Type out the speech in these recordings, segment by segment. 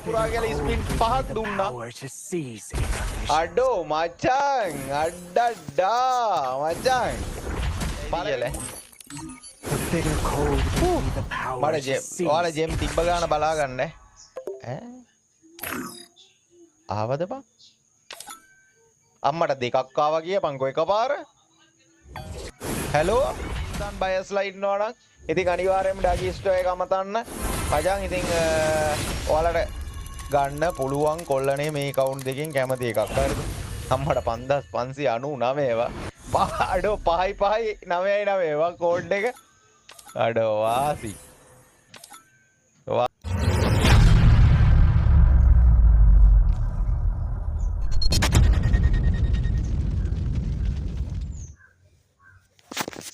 පුරා කියලා ස්පින් පහක් දුන්නා. අඩෝ මචං අඩඩා මචං. කියලා. මට ජෙම් ඔයාලා ජෙම් තිබ්බ ගාන බලා ගන්න ඈ. ආවද බං? අම්මට දෙකක් ආවා කියපන්කෝ එකපාර. හැලෝ ඉතින් බයස්ලා ඉන්නවා නම් ඉතින් අනිවාර්යයෙන්ම ඩගි ස්ටෝර් එක අමතන්න මචං. ඉතින් ඔයාලට ගන්න පුළුවන් කොල්ලනේ මේ කවුන්ට් දෙකෙන් කැමති එකක්. හරිද? අම්මට 5599 ඒවා. අඩෝ 5 5 9 9 ඒවා කෝඩ් එක. අඩෝ වාසි.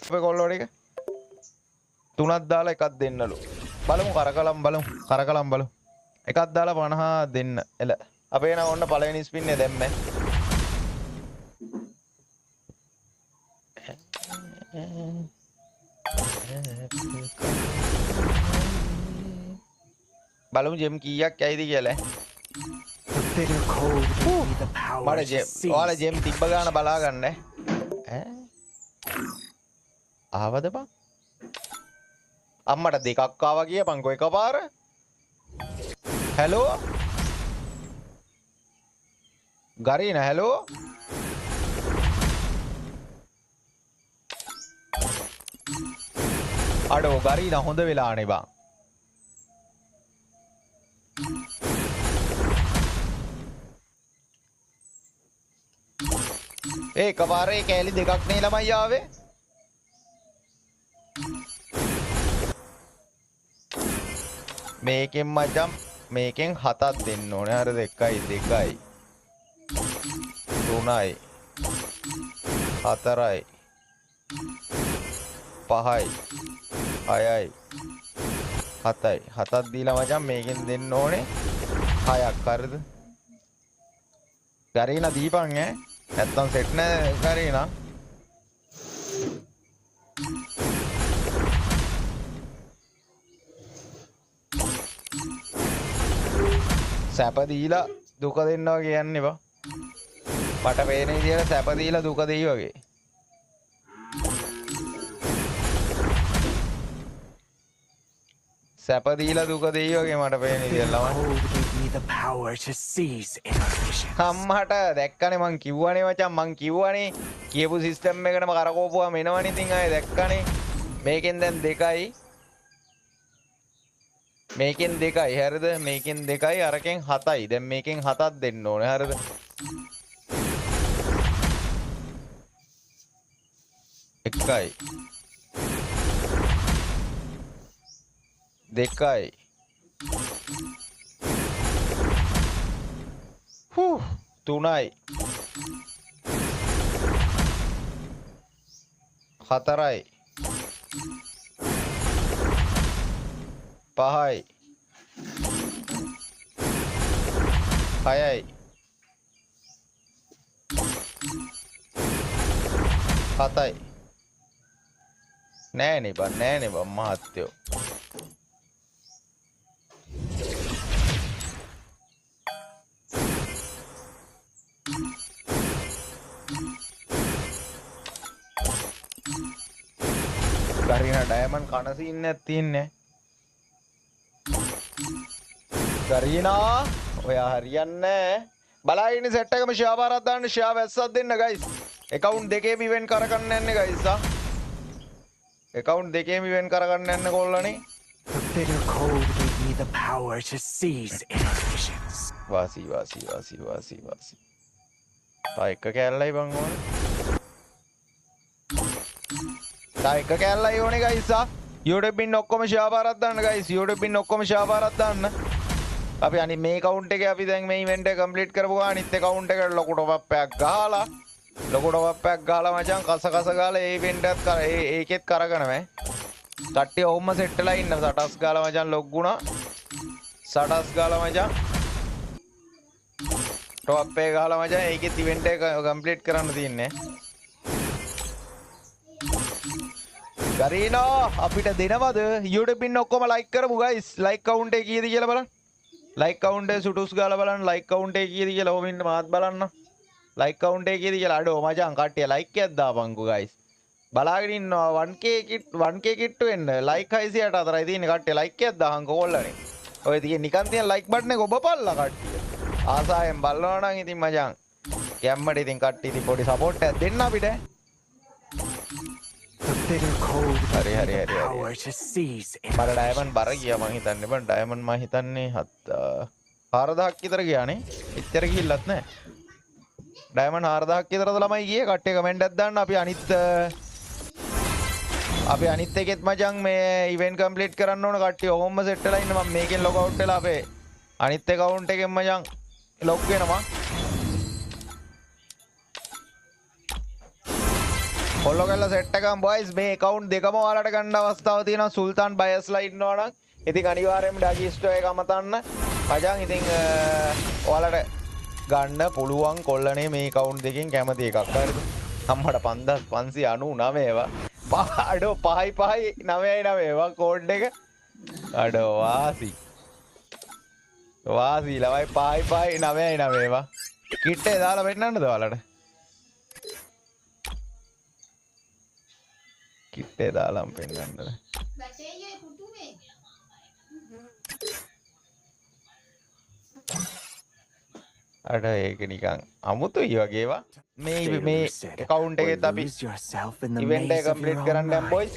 අපේ කොල්ලෝ ටික තුනක් දාලා එකක් දෙන්නලු. බලමු කරකලම් බලමු. කරකලම් බලමු. එකක් දාලා 50 දෙන්න. එල. අපේ නම් ඔන්න පළවෙනි ස්පින් එක දැම්මේ. බලමු ජෙම් කීයක් ඇයිද කියලා. මට ජෙම් ඔයාලා ජෙම් තිබ්බ ගාන බලා ගන්න ඈ. ආවද බං? අම්මට දෙකක් ආවා කියපන්කෝ එකපාර. හැලෝ ගරීනා හැලෝ. අඩෝ ගරීනා හොඳ වෙලානේ බං. ඒ එකපාරේ කෑලි දෙකක් නේ ළමයි ආවේ. මේකෙන් මචං මේකෙන් හතක් දෙන්න ඕනේ. හරිද? 1යි 2යි 3යි 4යි 5යි 6යි 7යි. හතක් දීලා මචං මේකෙන් දෙන්න ඕනේ 6ක්. හරිද? ගරීනා දීපන් ඈ. නැත්තම් සෙට් නෑ ගරීනා. සැප දීලා දුක දෙන්නවා කියන්නේ බා. මට පේන විදියට සැප දීලා දුක දෙයි වගේ. සැප දීලා දුක දෙයි වගේ මට පේන විදියට ළමයි. අම්මට දැක්කනේ මං කිව්වනේ මචං මං කිව්වනේ කියපු සිස්ටම් එකටම කරකෝපුවාම එනවනේ ඉතින් ආයේ දැක්කනේ. මේකෙන් දැන් දෙකයි. මේකෙන් දෙකයි හරිද? මේකෙන් දෙකයි අරකෙන් හතයි. දැන් මේකෙන් හතක් දෙන්න ඕනේ හරිද? එකයි දෙකයි තුනයි හතරයි පහයි හයයි හතයි. නෑනේ බං නෑනේ බං මහත්තයෝ. ගරීනා ඩයමන්ඩ් කන සීන් එකක් තියෙන්නේ. ගරීනා ඔයා හරියන්නේ නෑ. බලා ඉන්න සෙට් එකම ෂෙයා පාරක් දාන්න ෂෙයා වැස්සක් දෙන්න ගයිස්. ඇකවුන්ට් දෙකේම ඉවෙන්ට් කරගන්න යන්නේ ගයිස් ආ. ඇකවුන්ට් දෙකේම ඉවෙන්ට් කරගන්න යන්නේ කොල්ලනේ. The bitter cold gave me the power to seize inner visions. වාසි වාසි වාසි වාසි වාසි. තා එක කෑල්ලයි බං ඕනේ. තා එක කෑල්ලයි ඕනේ ගයිස් ආ. YouTube ඉන්න ඔක්කොම ෂෙයා පාරක් දාන්න ගයිස්. YouTube ඉන්න ඔක්කොම ෂෙයා පාරක් දාන්න. අපි අනිත් මේ කවුන්ට් එකේ අපි දැන් මේ ඉවෙන්ට් එක කම්ප්ලීට් කරපු ගමන් අනිත් ඇකවුන්ට් එකට ලොකු ටොප් අප් එකක් ගහලා ලොකු ටොප් අප් එකක් ගහලා මචං කස කස ගාලා ඒ ඉවෙන්ට් එකත් කර ඒ ඒකෙත් කරගෙන මෑ. කට්ටිය ඔහොම සෙට් වෙලා ඉන්න සටස් ගාලා මචං ලොග් වුණා. සටස් ගාලා මචං ටොප් අප් එක ගහලා මචං ඒකෙත් ඉවෙන්ට් එක කම්ප්ලීට් කරන්න තියෙන්නේ. ගරීනා අපිට දෙනවද? YouTube ඉන්න ඔක්කොම ලයික් කරමු ගයිස්. ලයික් කවුන්ට් එක කීයද කියලා බලන්න. ලයික් කවුන්ට් එක සුටුස් ගාලා බලන්න ලයික් කවුන්ට් එක කීයද කියලා. ඔහොම ඉන්න මාත් බලන්න. ලයික් කවුන්ට් එක කීයද කියලා. අඩෝ මචං කට්ටිය ලයික් එකක් දාපන්කෝ ගයිස්. බලාගෙන ඉන්නවා 1K කිට් 1K කිට්ටු වෙන්න. ලයික් 684යි තියෙන්නේ කට්ටිය ලයික් එකක් දාහන්කෝ කොල්ලනේ. ඔය තියෙන නිකන් තියෙන ලයික් බටන් එක ඔබපල්ලා කට්ටිය. ආසාවෙන් බලනවා නම් ඉතින් මචං ගැම්මට ඉතින් කට්ටිය ඉතින් පොඩි සපෝට් එකක් දෙන්න අපිට. The bitter cold හරි gave me හරි the හරි හරි. power to seize මට inner diamond බර visions. ගියා මං හිතන්නේ බං ඩයමන්ඩ් මං හිතන්නේ 4000ක් විතර ගියානේ. එච්චර ගිහිල්ලත් නෑ. ඩයමන්ඩ් 4000ක් විතරද ළමයි ගියේ. කට්ටිය කමෙන්ට් එකක් දාන්න. අපි අනිත් එකෙත් මචං මේ ඉවෙන්ට් කම්ප්ලීට් කරන්න ඕන. කට්ටිය ඔහොමම සෙට් වෙලා ඉන්න. මම මේකෙන් ලොග් අවුට් වෙලා අපේ අනිත් ඇකවුන්ට් එකෙන් මචං ලොග් වෙනවා. කොල්ලෝ කැල්ල සෙට් එකම බොයිස් මේ ඇකවුන්ට් දෙකම ඔයාලට ගන්න අවස්ථාව තියෙනවා. සුල්තාන් බයස්ලා ඉන්නවා නම් ඉතින් අනිවාර්යයෙන්ම ඩගි ස්ටෝර් එක අමතන්න මචං. ඉතින් ඔයාලට ගන්න පුළුවන් කොල්ලනේ මේ ඇකවුන්ට් දෙකෙන් කැමති එකක්. හරිද? අම්මට 5599 ඒවා. අඩෝ පහයි පහයි නවයයි නවය ඒවා කෝඩ් එක. අඩෝ වාසි. වාසි ළමයි පහයි පහයි නවයයි නවය ඒවා. කිට් එක දාලා පෙන්නන්නද ඔයාලට? කිට් එක දාලාම පෙන්නන්නද? අඩ ඒක නිකන් අමුතුයි වගේ ඒවා. මේ Stay මේ lucid account or එකෙත් අපි lose yourself in the event එක maze of your complete own කරන්න යම් mind. බොයිස්.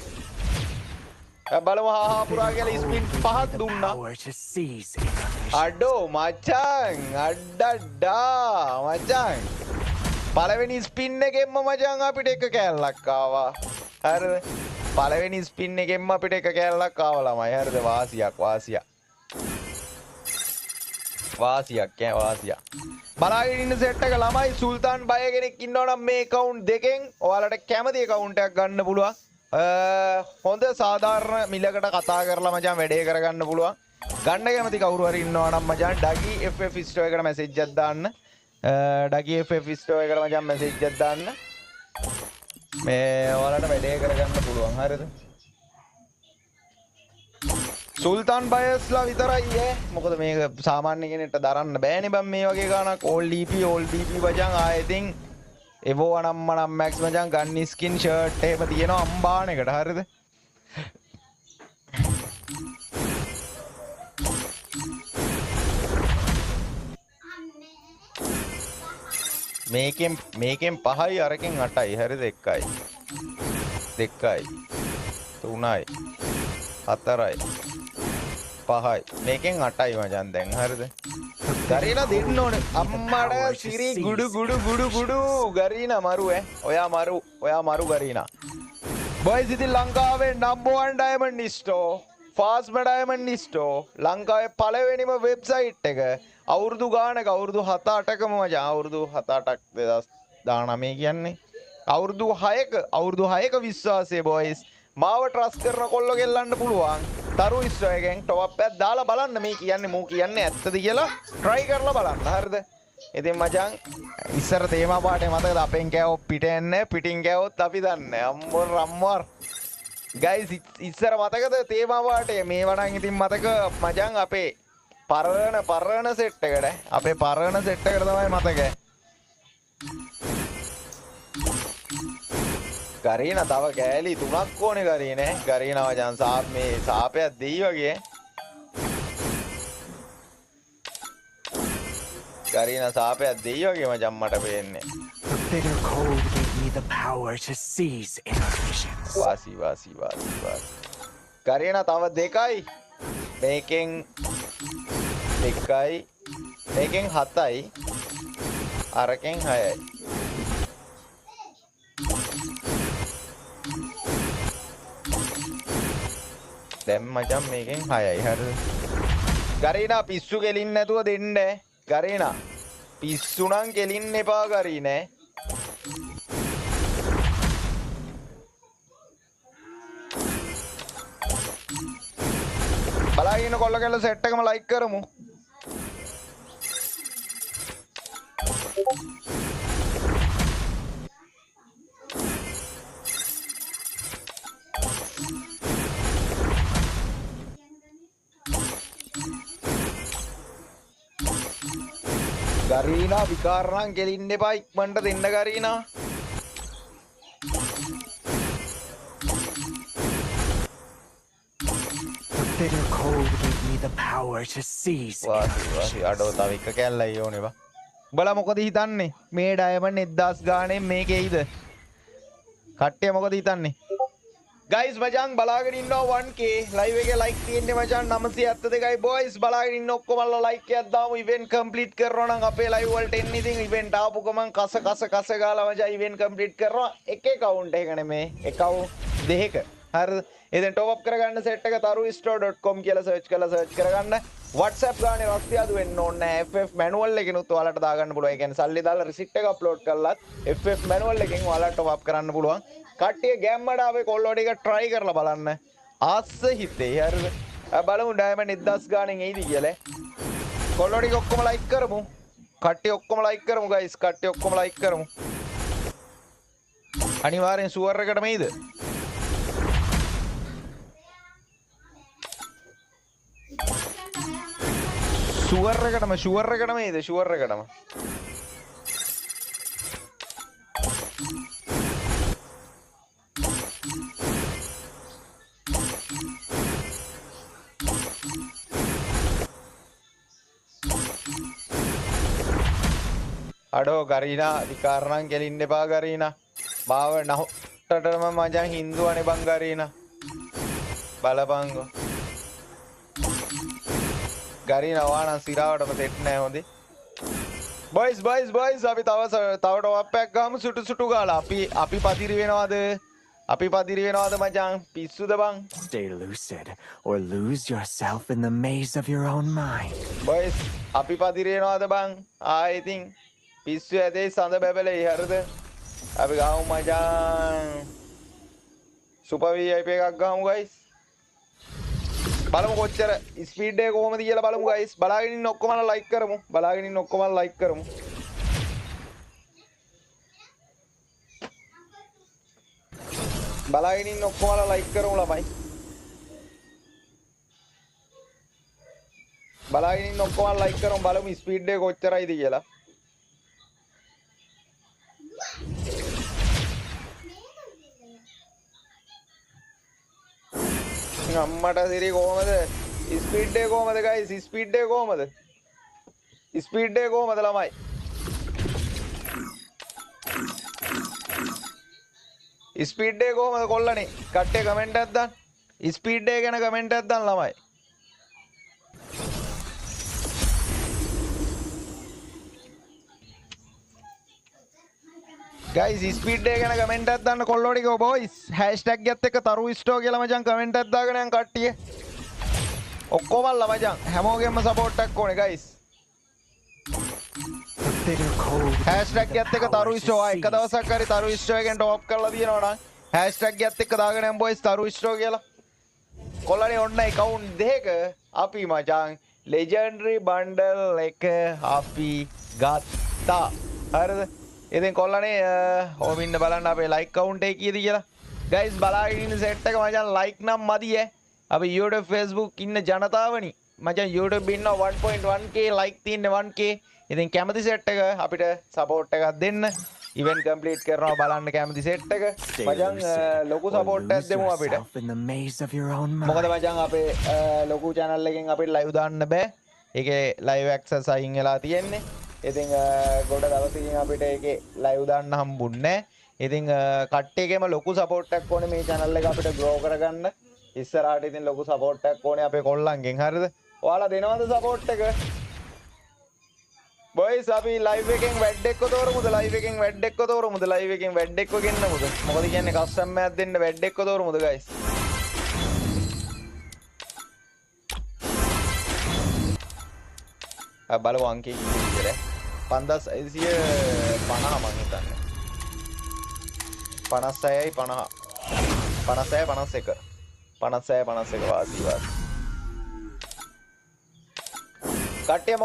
බලමු හා හා The පුරා bitter කියලා cold spin gave me පහක් the දුන්නා. power to seize inner visions. අඩෝ මචං අඩඩා මචං පළවෙනි ස්පින් එකෙන්ම මචං අපිට එක කෑල්ලක් ආවා. හරිද? පළවෙනි ස්පින් එකෙන්ම අපිට එක කෑල්ලක් ආවා ළමයි. හරිද? වාසියක් වාසියක්. වාසියක් ඈ වාසියක්. බලාගෙන ඉන්න සෙට් එක ළමයි සුල්තාන් බය කෙනෙක් ඉන්නවා නම් මේ ඇකවුන්ට් දෙකෙන් ඔයාලට කැමති ඇකවුන්ට් එකක් ගන්න පුළුවන්. හොඳ සාධාරණ මිලකට කතා කරලා මචං වැඩේ කරගන්න පුළුවන්. ගන්න කැමති කවුරු හරි ඉන්නවා නම් මචං ඩගි FF store එකට මැසේජ් එකක් දාන්න. ඩගි FF store එකට මචං මැසේජ් එකක් දාන්න. මේ ඔයාලට වැඩේ කරගන්න පුළුවන්. හරිද? සුල්තාන් බයස්ලා විතරයි ඈ. මොකද මේක සාමාන්‍ය කෙනෙක්ට දරන්න බෑනේ බං මේ වගේ ගාණක්. ඕල් DP all BP මචං ආයෙ ඉතින් එවෝ අනම්මනම් මැක්ස් මචං ගන් ස්කින් ෂර්ට් එහෙම තියෙනවා අම්බාන එකට. හරිද? මේකෙන් පහයි අරකින් අටයි. හරිද? එකයි දෙකයි තුනයි හතරයි පහයි මේකෙන් අටයි මචං දැන්. හරිද? ගරීනා දෙන්න ඕනේ අම්මට සිරි ගුඩු ගුඩු ගුඩු ගුඩු ගරීනා මරු ඈ. ඔයා මරු ඔයා මරු ගරීනා. බොයිස් ඉතින් ලංකාවේ නම්බර් 1 ඩයමන්ඩ් ස්ටෝර් ෆාස්ම ඩයමන්ඩ් ස්ටෝර් ලංකාවේ පළවෙනිම වෙබ්සයිට් එක. අවුරුදු ගානක අවුරුදු 7-8කම මචං අවුරුදු 7-8ක් 2019 කියන්නේ අවුරුදු 6ක අවුරුදු 6ක විශ්වාසය බොයිස්. මාව ට්‍රස්ට් කරන කොල්ලෝ ගෙල්ලන්න පුළුවන්. තරු ස්ටෝර් එකෙන් ටොප් අප් එකක් දාලා බලන්න මේ කියන්නේ මූ කියන්නේ ඇත්තද කියලා ට්‍රයි කරලා බලන්න. හරිද? ඉතින් මචං ඉස්සර තේමා පාටේ මතකද අපෙන් කෑවොත් පිට එන්නේ පිටින් කෑවොත් අපි දන්නේ. අම්මෝ රම්මර්. ගයිස් ඉස්සර මතකද තේමා පාටේ මේවා නම් ඉතින් මතක මචං අපේ පරණ සෙට් එකට අපේ පරණ සෙට් එකට තමයි මතක. ගරීනා තව කෑලි තුනක් ඕනේ ගරීනේ. ගරීනා මචං මේ සාපයක් දෙයි වගේ. ගරීනා සාපයක් දෙයි වගේ මචං මට පේන්නේ. The bitter cold gave me the power to seize inner visions. වාසි වාසි වාසි වාසි. ගරීනා තව දෙකයි. මේකෙන් දෙකයි මේකෙන් හතයි අරකින් හයයි. දැන් මචං මේකෙන් හයයි. හරිද? ගරීනා පිස්සු කෙලින්න නැතුව දෙන්න. ගරීනා පිස්සු නම් කෙලින්න එපා ගරීනා. බලාගෙන ඉන්න කොල්ල කෙල්ල සෙට් එකම ලයික් කරමු. ගරීනා විකාර නම් ගෙලින්න එපා, ඉක්මනට දෙන්න ගරීනා. The bitter cold gave me the power to seize වාසි වාසි. අඩෝ, තව එක කැල්ලයි ඕනේ බා. උඹලා මොකද හිතන්නේ? මේ ඩයමන්ඩ් 1000 ගානේ මේකෙයිද? කට්ටිය මොකද හිතන්නේ? ගයිස් මචං, බලාගෙන ඉන්නවා 1K. Live එකේ ලයික් තියෙන්නේ මචං 972යි. බොයිස්, බලාගෙන ඉන්න ඔක්කොමලා ලයික් එකක් දාමු. ඉවෙන්ට් කම්ප්ලීට් කරනවා නම් අපේ ලයිව් වලට එන්න. ඉතින් ඉවෙන්ට් ආපු ගමන් කස කස කස ගාලා මචං ඉවෙන්ට් කම්ප්ලීට් කරනවා. එක ඇකවුන්ට් එක නෙමේ, ඇකවුන්ට් දෙකක. හරිද? ඉතින් ටොප් අප් කරගන්න සෙට් එක tharustore.com කියලා සර්ච් කරලා සර්ච් කරගන්න. WhatsApp ගානේ රස්තියාදු වෙන්න ඕනේ නෑ. FF manual එකකිනුත් ඔයාලට දාගන්න පුළුවන්. ඒ කියන්නේ සල්ලි දාලා රිසිට් එක අප්ලෝඩ් කරලත් FF manual එකෙන් ඔයාලට ටොප් අප් කරන්න පුළුවන්. කට්ටිය ගැම්මට අපේ කොල්ලෝ ටික try කරලා බලන්න. ආස්ස හිතේ. හරිද? බලමු ඩයමන්ඩ් 1000 ගානෙන් එයිද කියලා. කොල්ලෝ ටික ඔක්කොම ලයික් කරමු. කට්ටිය ඔක්කොම ලයික් කරමු ගයිස්. කට්ටිය ඔක්කොම ලයික් කරමු. අනිවාර්යෙන් සුවර් එකටම එයිද? ෂුවර් එකටම, ෂුවර් එකටම එයිද? ෂුවර් එකටම. අඩෝ ගරීනා, විකාර නම් කෙලින්න එපා ගරීනා. මාව නහුට්ටටම මචං හින්දුවනේ බං ගරීනා. බලපංකෝ. ගරීනා ඔයා නම් සිරාවටම සෙට් නෑ හොඳේ. බොයිස් බොයිස් බොයිස්, අපි තව තව ටොප් එකක් ගහමු සුටු සුටු ගාලා. අපි අපි පතිරි වෙනවද? අපි පතිරි වෙනවද මචං? පිස්සුද බං? Stay lucid or lose yourself in the maze of your own mind. Boys, අපි පතිරි වෙනවද බං? ආ ඉතින් පිස්සු ඇදේ සඳ බැබලෙයි, හරිද? අපි ගහමු මචං. සුපර් VIP එකක් ගහමු ගයිස්. බලමු කොච්චර ස්පීඩ් එක කොහොමද කියලා බලමු ගයිස්. බලාගෙන ඉන්න ඔක්කොමලා ලයික් කරමු. බලාගෙන ඉන්න ඔක්කොමලා ලයික් කරමු. බලාගෙන ඉන්න ඔක්කොමලා ලයික් කරමු ළමයි. බලාගෙන ඉන්න ඔක්කොමලා ලයික් කරමු. බලමු ස්පීඩ් එක කොච්චරයිද කියලා. අම්මට සිරි, කොහමද ස්පීඩ් එක කොහමද ගයිස්? ස්පීඩ් එක කොහමද? ස්පීඩ් එක කොහමද ළමයි? ස්පීඩ් එක කොහමද කොල්ලනේ? කට්ටිය කමෙන්ට් එකක් දාන්න. ස්පීඩ් එක ගැන කමෙන්ට් එකක් දාන්න ළමයි. ගයිස්, ස්පීඩ් එක ගැන කමෙන්ට් එකක් දාන්න කොල්ලෝ ටික. බොයිස්, හැෂ්ටැග් එකත් එක්ක තරු ස්ටෝර් කියලා මචං කමෙන්ට් එකක් දාගෙන යන් කට්ටිය. ඔක්කොමල්ලා මචං හැමෝගෙම සපෝට් එකක් ඕනේ guys. The bitter cold gave me hashtag the එකත් එක්ක power තරු to store. එක seize දවසක් හරි තරු ස්ටෝර් එකෙන් ටොප් කරලා තියෙනවා නම් හැෂ්ටැග් එකත් එක්ක දාගෙන යන් බොයිස් තරු ස්ටෝර් කියලා. කොල්ලනේ, ඔන්න ඇකවුන්ට් දෙක අපි මචං ලෙජෙන්ඩරි බන්ඩල් එක අපි ගත්තා. හරිද? ඉතින් කොල්ලනේ, ඔහොම ඉන්න බලන්න අපේ ලයික් කවුන්ට් එක කීයද කියලා. ගයිස්, බලාගෙන ඉන්න සෙට් එක මචං ලයික් නම් මදි ඈ. අපි YouTube, Facebook ඉන්න ජනතාවනි මචං, YouTube ඉන්නවා 1.1K, like තියෙන්නේ 1K. ඉතින් කැමති සෙට් එක අපිට සපෝට් එකක් දෙන්න. ඉවෙන්ට් කම්ප්ලීට් කරනවා බලන්න කැමති සෙට් එක Stay මචං lucid ලොකු or support එකක් lose දෙමු අපිට. yourself in the maze of your own මොකද mind. මචං අපේ ලොකු චැනල් එකෙන් අපිට ලයිව් දාන්න බෑ. ඒකේ ලයිව් ඇක්සස් අයින් වෙලා තියෙන්නේ. ඉතින් ගොඩ දවසකින් අපිට ඒකේ ලයිව් දාන්න හම්බුන්නේ නෑ. ඉතින් කට්ටියගේම ලොකු සපෝට් එකක් ඕනේ මේ චැනල් එක අපිට ග්‍රෝ කරගන්න. ඉස්සරහට ඉතින් ලොකු සපෝට් එකක් ඕනේ අපේ කොල්ලන්ගෙන්. හරිද? ඔයාලා දෙනවද සපෝට් එක? බොයිස්, අපි ලයිව් එකෙන් වැඩ් එක්ක තෝරමුද? ලයිව් එකෙන් වැඩ් එක්ක තෝරමුද? ලයිව් එකෙන් වැඩ් එක්ක ගෙන්නමුද? මොකද කියන්නේ, කස්ටම් එකක් දෙන්න වැඩ් එක්ක තෝරමුද ගයිස්? ආ බලමු අංකේ කීයද කියලා. 5650 මං හිතන්නේ. 56යි 50. 56 51. 56 51. වාසි වාසි. කට්ටිය.